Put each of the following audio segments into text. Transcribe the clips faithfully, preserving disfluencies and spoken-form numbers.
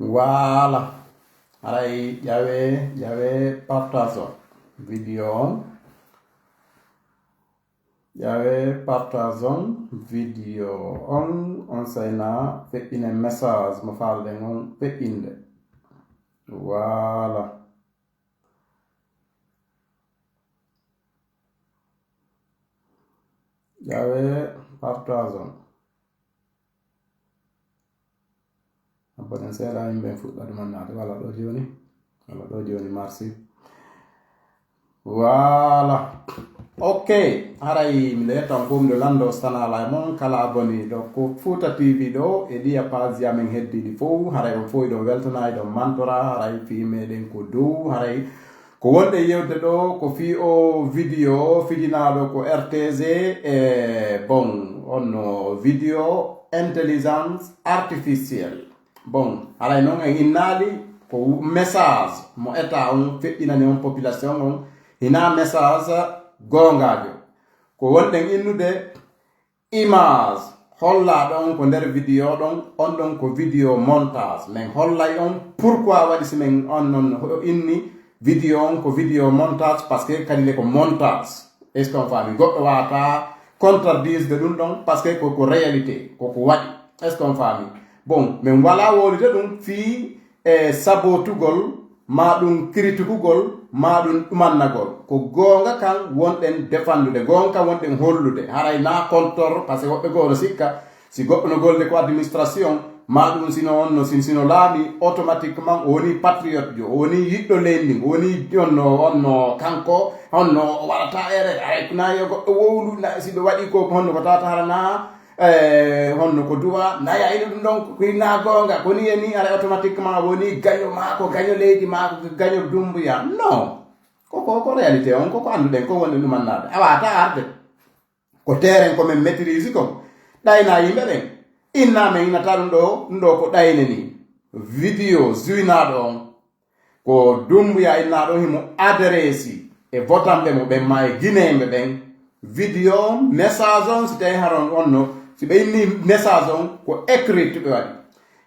Voilà. Haray ƴawe, ƴawe partage on video on. Ƴawe partage on video on. On sayna feƴƴine message mo faalɗen on feƴƴinde. Voilà. Ƴawe partage on. Abbonen seeɗa, yimɓe en fuɗɗa ɗumannaade. Wala ɗo jooni. Wala ɗo jooni, merci. Voilà. Ok. Haray miɗo yetta on fof, miɗo lanndo sanala e mon kala abonné ɗo ko Fouta T V ɗo e ɗiya page amen heddiiɗi fof. Haray on fof iɗon weltana, iɗon mantora. Haray fii meɗen ko dow. Haray ko wonɗen yewde ɗo ko fii o video fijinaaɗo ko R T G e, bon, onno video intelligence artificielle. Bon, haray noon en innaali ko message mo État on feƴƴinani on population on, hinaa message goongaajo. Ko wonɗen innude image hollaaɗo on ko nder video ɗon, on ɗon ko video montage. Min hollay on pourquoi waɗi si min on non o inni video on ko video montage, parce que kadi le ko montage. Est-ce qu'on faami? Goɗɗo waawata contredire ɗum ɗon, parce que ko, ko réalité, ko ko waɗi. Est-ce qu'on faami? Bon, min wala wowlude ɗum fii e sabotugol, maa ɗum critikugol, maa ɗum ɗumannagol. Ko goonga kan wonɗen defandude, goonga kan wonɗen hollude. Haray naa kontor, parce que woɓɓe goo no sikka, si goɗɗo no golde ko administration, maa ɗum sino on no, sin-, sino laami, automatiquement o woni patriote jo, o woni yiɗɗo leydi ndin, o woni onno, onno kanko, onno o waɗata erreur. Haray ko naa yo goɗɗo wowlu, na, si ɓe waɗi ko honno ko tawata hara naa, eh, honno ko duwa, naya ina ɗum ɗon ko ina goonga, ko ni e ni, ara automatiquement woni gaño maa ko gaño leydi maa ko gaño Dumbuya. Non. Ko, ko, ko réalité on, ko, ko annduɗen, ko woni ɗum annaade. A waata arde. Ko terrain ko men maîtrise kon. Ɗayna yimɓe ɓen. Inna men inata ɗum ɗo, ɗum ɗo ko ɗayne ni. Video zuynaaɗo on. Ko Dumbuya innaaɗo himo adresi e votanɓe mo ɓen maa e Guinéenɓe ɓen. Video on, message on, si tawi haron on no, si ɓe inni message on, ko écrit ɓe waɗi.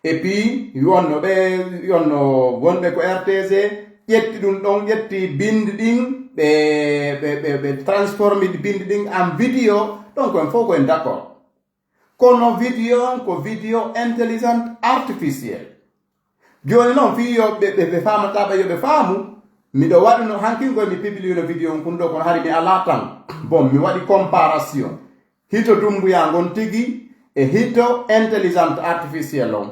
Et puis, wonno ɓe, wonno wonɓe ko R T G, ƴetti ɗum ɗon, ƴetti bindi ɗin, ɓe, ɓe, ɓe, ɓe transformi bindi ɗin en video, donc en fof ko en d'accord. Kono video on ko video intelligente artificielle. Jooni noon, fii yo ɓe, ɓe, ɓe faamata ɓe, yo ɓe faamu, miɗo waɗuno hankin koye mi publiyuno video on kun ɗo, kono hari mi alaa tan. Bon, mi waɗi comparaison. Hito Dumbuya ngon tigi e hito intelligente artificielle on.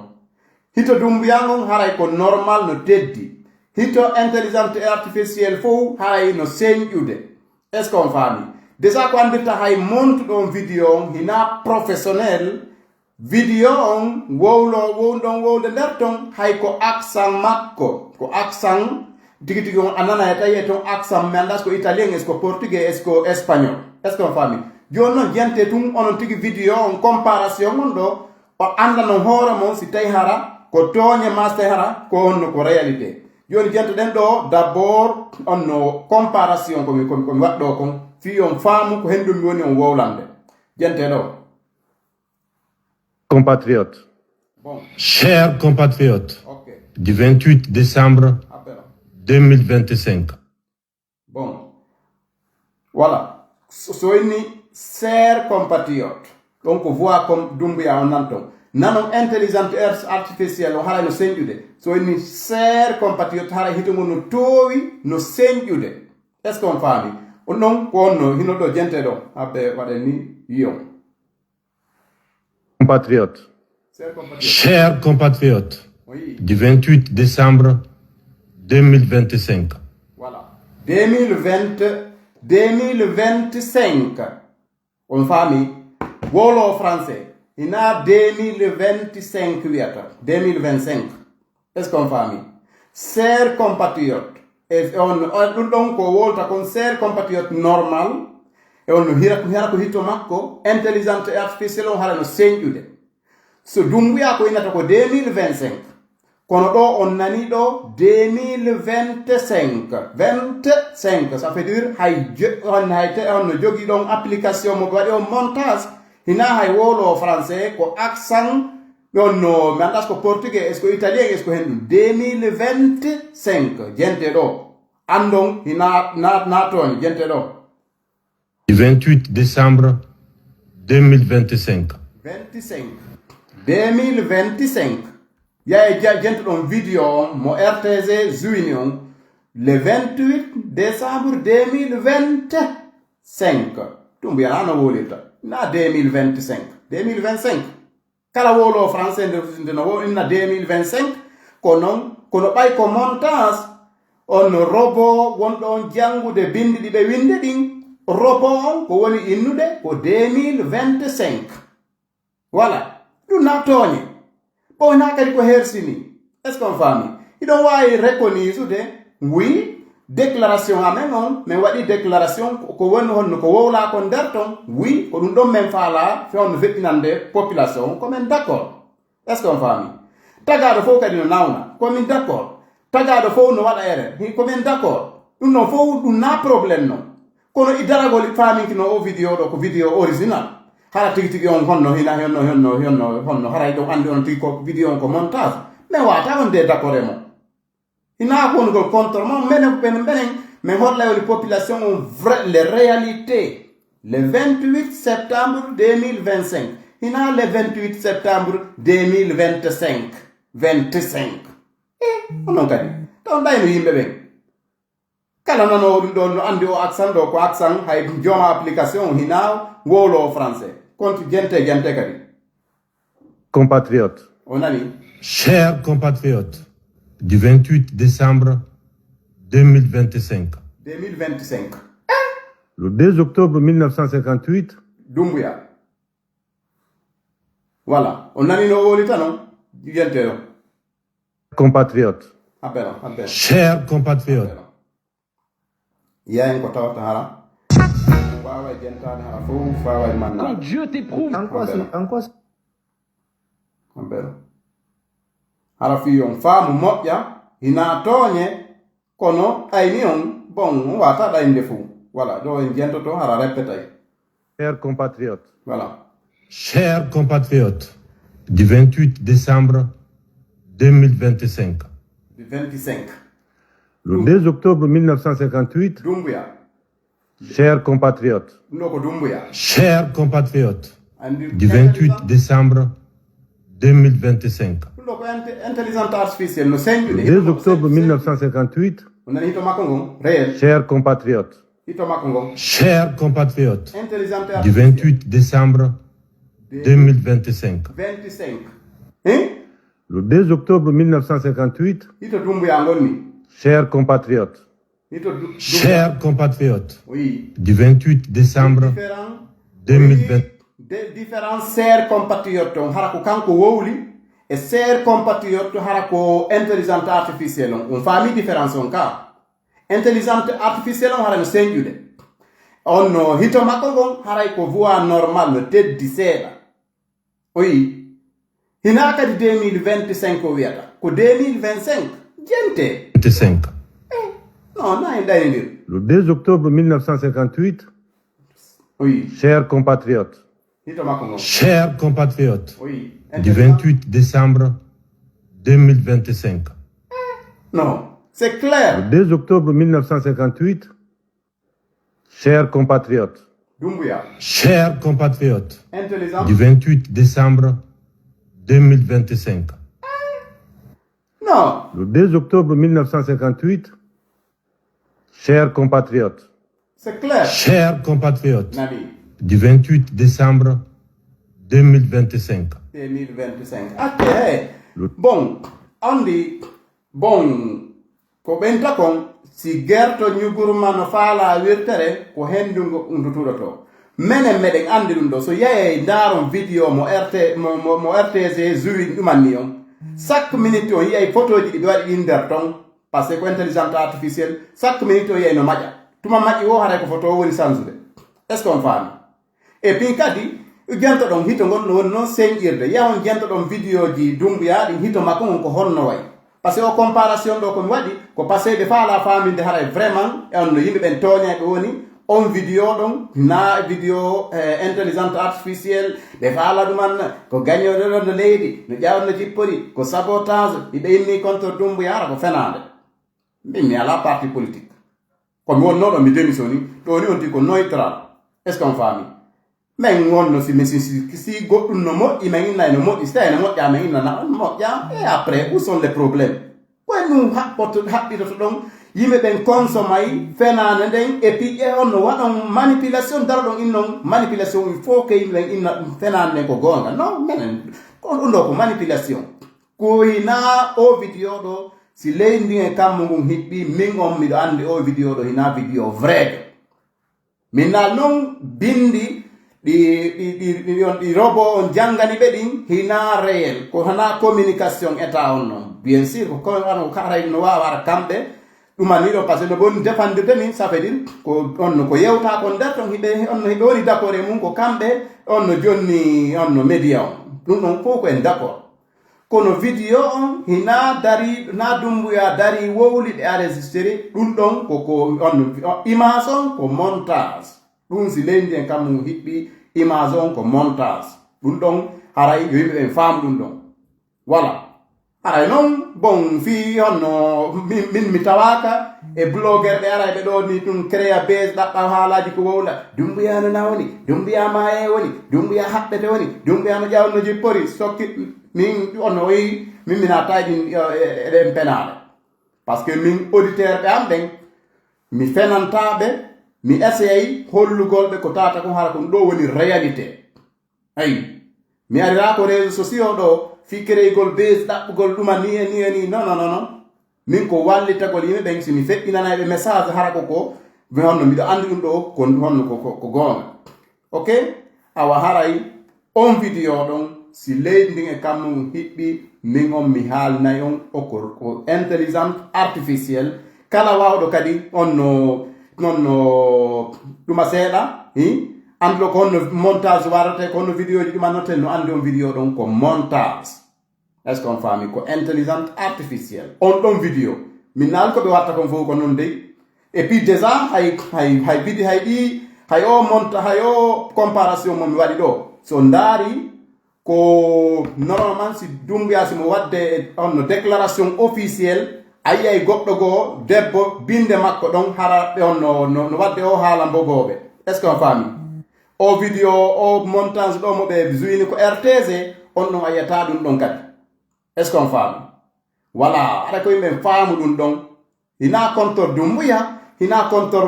Hito Dumbuya ngon haray ko normal no teddi. Hito intelligente artificielle fof haray no señƴude. Est-ce qu'on faami? Déjà ko anndirta hay montuɗo on video on hina professionnel. Video on wowlo, wowɗon wowde nder ton hay ko accent makko. Ko accent tigi tigi on a nana e tawi e ton accent mi anndaa est-ce que italien, est-ce que portugais, est-ce que espagnol. Est-ce qu'on faami? Jooni noon jente tun onon tigi video on comparaison on ɗo. O annda no hoore mon si tawi hara ko tooñe maa si tawi hara ko honno ko réalité. Jooni jente ɗen ɗo d'abord on no comparaison ko mi, ko mi, ko mi waɗɗo kon. Fii on faamu ko hen ɗum mi woni on wowlande. Jente ɗo. Compatriotes. Bon. Chers compatriotes, ok, du vingt-huit décembre Appelons. deux mille vingt-cinq. Bon. Voilà. So, so inni, chers compatriotes. Donc, voix comme Dumbuya on nan ton. Nanon intelligente art-, artificielle o haray no señƴude. So inni, chers compatriotes, haray hito ngo no toowi no señƴude. Est-ce qu'on faami? On non, ko on no, hino ɗo jente ɗo. Abbe waɗen ni, yiyon. Compatriotes. Chers compatriotes. Chers compatriotes, oui, du vingt-huit décembre deux mille vingt-cinq. Voilà. Deux mille vingt, deux mille vingt-cinq. On faami? Wowlo français. Hina deux mille vingt-cinq wiyata. Deux mille vingt-cinq. Est-ce qu'on faami? Chers compatriotes, e on, on, ɗum ɗon ko wowlata kon, chers compatriotes normal, e on no hira, hira ko hito makko, intelligente artificielle on hara no señƴude. So Dumbuya ko innata ko deux mille vingt-cinq, kono ɗo on nani ɗo deux mille vingt-cinq, vingt-cinq, ça veut dire hay jo-, on, hay te on no jogii ɗon application mo ɓe waɗi on montage, hina hay wowlo français ko accent Ɗon no mi anndas ko portugais, est-ce que italien, est-ce que hen ɗum? Deux mille vingt-cinq, jente ɗo. Anndon, hi na, na, na tooñe, jente ɗo. Vingt-huit décembre deux mille vingt-cinq. Vingt-cinq. Deux mille vingt-cinq. Yaye ja-, jente ɗon vidéo on mo R T G juini on. Le vingt-huit décembre deux mille vingt-cinq. Ɗum mbiyanaa no wolirta. Na deux mille vingt-cinq. Deux mille vingt-cinq. Kala wowloowo français nde, nde no wo inna deux mille vingt-cinq, ko noon, kono ɓay ko montage, on robot wonɗo on janngude binndi ɗi ɓe winnde ɗin, robot on ko woni innude ko deux mille vingt-cinq. Voilà, ɗum na tooñe. Bon, na kadi ko hersini. Est-ce qu'on faami? Hiɗon waawi reconnaissance, oui, déclaration amen on, min waɗi déclaration ko, ko woni honno ko wowlaa kon nder ton, oui, ko ɗum ɗon min faalaa, fewndo feƴƴinande population, ko min d'accord. Est-ce qu'on faami? Tagaaɗo fof kadi no nawna, ko min d'accord. Tagaaɗo fof no waɗa erreur, hi, ko min d'accord. Ɗum ɗon fof ɗum na problème non. Kono i daragol faaminkinoo o vidéo ɗo ko vidéo original. Hara tigi tigi on honno hina, honno, honno, honno, honno, haray ɗon anndi on tigi ko vidéo on ko montage. Min waata wonde d'accord e mo. Hina ko wonugol contre mo, menen, menen, menen, min holla woni population on vrai, les réalités. Le vingt-huit septembre deux mille vingt-cinq. Hina le vingt-huit septembre deux mille vingt-cinq. Vingt-cinq. Eh, onon kadi. Taw ndayno yimɓe ɓen. Kala nanoowo ɗum ɗon no anndi o accent ɗo ko accent hay jooma application hina wowloowo français. Compte jente jente kadi. Compatriotes. O nani? Chers compatriotes, du vingt-huit décembre deux mille vingt-cinq. Deux mille vingt-cinq. Le deux octobre mille neuf cent cinquante-huit. Dumbuya. Voilà. O nani no wowlita non? Jente ɗo. Compatriotes. Abbela, abbela. Chers compatriotes. Abbela. Yayen ko tawata hara. Waaway jentaade hara fof, waaway manna. Quand Dieu t'éprouve. En quoi c'est, en quoi c'est... Abbela. Hara fii on faamu moƴƴa, hina tooñe, kono ɗayni on, bon, on waata ɗaynde fof. Voilà, ɗo en jentoto hara répétay. Chers compatriotes. Voilà. Chers compatriotes, du vingt-huit décembre deux mille vingt-cinq. Du vingt-cinq. Le deux octobre mille neuf cent cinquante-huit. Dumbuya. Chers compatriotes. Ɗum ɗo ko Dumbuya. Chers compatriotes, anndi du vingt-huit décembre deux mille vingt-cinq. Ɗum ɗo ko inte-, intelligence artificielle no senjude. Le deux octobre mille neuf cent cinquante-huit. O nani hito makko ngon, réel. Chers compatriotes. Hito makko ngon. Chers compatriotes, intelligence artificielle. Du vingt-huit décembre deux mille vingt-cinq. Vingt-cinq. Hein? Le deux octobre mille neuf cent cinquante-huit. Hito Dumbuya ngon ni. Chers compatriotes. Hito du-, Dumbuya. Chers compatriotes, oui, du vingt-huit décembre différent, deux mille vingt. Oui, de différence chers compatriotes on, hara ko kanko wowli, e chers compatriotes hara ko intelligence artificielle on. On faami différence on ka. Intelligence artificielle on hara no senjude. On no hito makko ngon haray ko voix normale no teddi seeɗa. O yii. Hina kadi deux mille vingt-cinq o wiyata. Ko deux mille vingt-cinq. Jente. Vingt-cinq. Eh, non, na en ɗayndir. Le deux octobre mille neuf cent cinquante-huit. O yii. Chers compatriotes. Hito makko ngon. Chers compatriotes, oui, du vingt-huit décembre deux mille vingt-cinq. Non, c'est clair. Le deux octobre mille neuf cent cinquante-huit. Chers compatriotes. Dumbuya. Chers compatriotes, intelligent, du vingt-huit décembre deux mille vingt-cinq. Non. Le deux octobre mille neuf cent cinquante-huit. Chers compatriotes. C'est clair. Chers compatriotes, nani, du vingt-huit décembre deux mille vingt-cinq. Deux mille vingt-cinq. Atte, hey. Le... Bon, anndi, bon, ko ɓenta kon, si gerto ñugurma no faalaa wirtere, ko henndu ndu tuɗotoo. Menen meɗen anndi ɗum ɗo. So yahey ndaaron vidéo mo R T, mo, mo, mo R T G juwi ɗumanni on. Chaque minute on yiyay photoji ɗi ɓe waɗi ɗin nder ton. Parce que ko intelligence artificielle, chaque minute o yiyay no maƴa. Tuma maƴi o, haray ko photo o woni sansude. Est-ce qu'on faami? Et puis kadi, jento ɗon hito ngon no woni noon senƴirde. Yahon jento ɗon vidéo ji Dumbuya ɗin, hito makko ngon ko honno wayi. Parce que o comparaison ɗo ko mi waɗi, ko passé ɓe faalaa faaminde haray vraiment, e on no yimɓe ɓen tooñayɓe woni, On vidéo ɗon, na vidéo eh, intelligente artificielle, ɓe faala ɗuman ko gañoɗo ɗon no leydi, no ƴawno jippori, ko sabotage, iɓe inni contre Dumbuya, hara ko fenaande. Min mi ala parti politique. Ko mi wonno ɗo mi démissioni, ɗo ni on ti ko neutral. Est-ce qu'on faami? Min wonno si mi si si si goɗɗum no moƴƴi, min inna no moƴƴi, si tawi no moƴƴa, min inna na on moƴƴa. Et après, où sont les problèmes? Koye ɗum haɓɓoto haɓɓitoto ɗon. Yimɓe ɓen consomay fenaande nden, et puis e on no waɗon manipulation, daroɗon innon manipulation, il faut que yimɓe ɓen inna ɗum fenaande nden ko goonga. Non, minen ko ɗum ɗo ko manipulation. Ko hina o vidéo ɗo, si leydi ndin e kammu ngun hiɓɓi, min on miɗo anndi o vidéo ɗo hina vidéo vrai. Min naal non bindi ɗi ɗi ɗi ɗi on ɗi robo on janngani ɓe ɗin hina réel, ko hana communication état on non. Bien sûr ko ko ano karay no waawa ara kamɓe ɗumani ɗo, parce que no bon défendre min, ça veut dire ko on no ko yewta kon nder ton hiɓe on no hiɓe woni d'accord e mum, ko kamɓe on no jonni on no média on. Ɗum ɗon fof ko en d'accord. Kono vidéo on hina dari na Dumbuya dari wowli ɓe enregistré ɗum ɗon ko ko on image on ko montage. Ɗum si leydi en kam mum hiɓɓi image on ko montage. Ɗum ɗon haray yo yimɓe ɓen faamu ɗum ɗon. Voilà. Haray noon bon fii honno min, min mi tawaaka e blogueur ɓe ara ɓe ɗo ni ɗum créa buzz ɗaɓɓa haalaaji ko wowla. Dumbuya no nawni, Dumbuya maaye woni, Dumbuya haɓɓete woni, Dumbuya no ƴawnno jippori sokki. Min on o yi min mi naata e ɗin eɗen penaale. Parce que min auditeur ɓe am ɓen mi fenanta ɓe, mi essayay hollugol ɓe ko tata kon hara kon ɗo woni réalité. Ayi, mi arira ko réseaux sociaux ɗo fii kereygol buzz ɗaɓɓugol ɗuma ni e ni e ni. Non non non non. Min ko wallitagol yimɓe ɓen si mi feƴƴinanay ɓe message hara ko ko mi honno miɗo anndi ɗum ɗo ko honno ko ko goonga. Ok? Awa haray on vidéo ɗon si leydi ndin e kammu hiɓɓi min on mi haalnay on o ko ko intelligente artificielle. Kala waawɗo kadi on no non no ɗuma seeɗa hi annduɗo ko honno montage warate ko honno vidéo ji ɗumannoten no anndi on vidéo ɗon ko montage. Est ce que on faami ko intelligente artificielle on ɗon vidéo? Min naal ko ɓe watta kon fof ko non dey. Et puis déjà hay hay hay bidi hay ɗi hay o monta hay o comparation mo mi waɗi ɗo so ndaari ko normalement si Dumbuya si mo wadde on no déclaration officielle a yiyay goɗɗo goo debbo binde makko ɗon hara ɓe on no no wadde o haala mbogooɓe. Est ce que on faami? O vidéo o montage ɗo mo ɓe juyini ko R T G on ɗon a yiyata ɗum ɗon kadi. Est ce que on faami? Voilà, haɗa ko yimɓe faamu ɗum ɗon. Hina contre Dumbuya, hina contre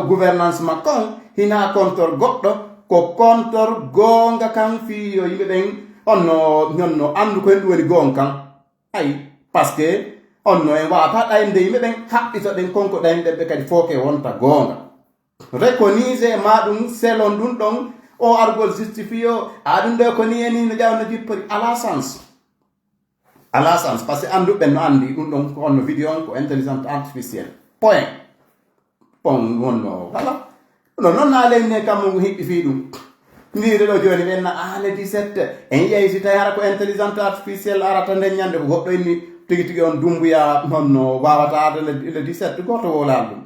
gouvernance makko on, hina contre goɗɗo, ko contre goonga kan fii yo yimɓe ɓen on no on no anndu ko hen ɗum woni goonga kan. Ayi, parce que on no en waawata ɗaynde yimɓe ɓen haɓɓito ɗen konko ɗaynde ɓe kadi fooke wonta goonga. Reconise ma ɗum selon ɗum ɗon o argol justifié o a ɗum ɗo ko ni e ni no ƴawa no jippori ala sens. Ala sens parce que annduɓe no anndi ɗum ɗon ko honno vidéo on ko intelligente artificielle point. Bon wonno voilà. No noon na leydi ne kammu ngu hiɓɓi fii ɗum. Ndiide ɗo jooni ɓen na ah le dix-sept en yiyay si tawi hara ko intelligente artificielle arata nden ñande ko goɗɗo inni tigi tigi on Dumbuya honno waawata arde le dix-sept gooto wowlaali ɗum.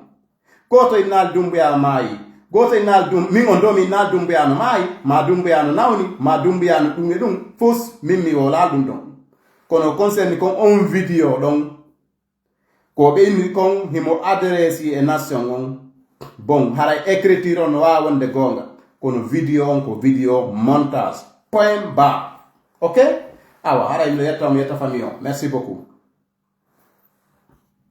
Gooto innaali Dumbuya maayi. Gooto innaali dum min on ɗo mi innaali Dumbuya no maayi ma Dumbuya no nawni ma Dumbuya no ɗum e ɗum fus min mi wowlaali ɗum ɗon. Kono concerni kon on vidéo ɗon ko ɓe inni kon himo adresi e nation on. Bon haray écriture on no waawa wonde goonga kono vidéo on ko vidéo montage point barre. Ok. Awa haray miɗo yetta mo yetta famille on merci beaucoup.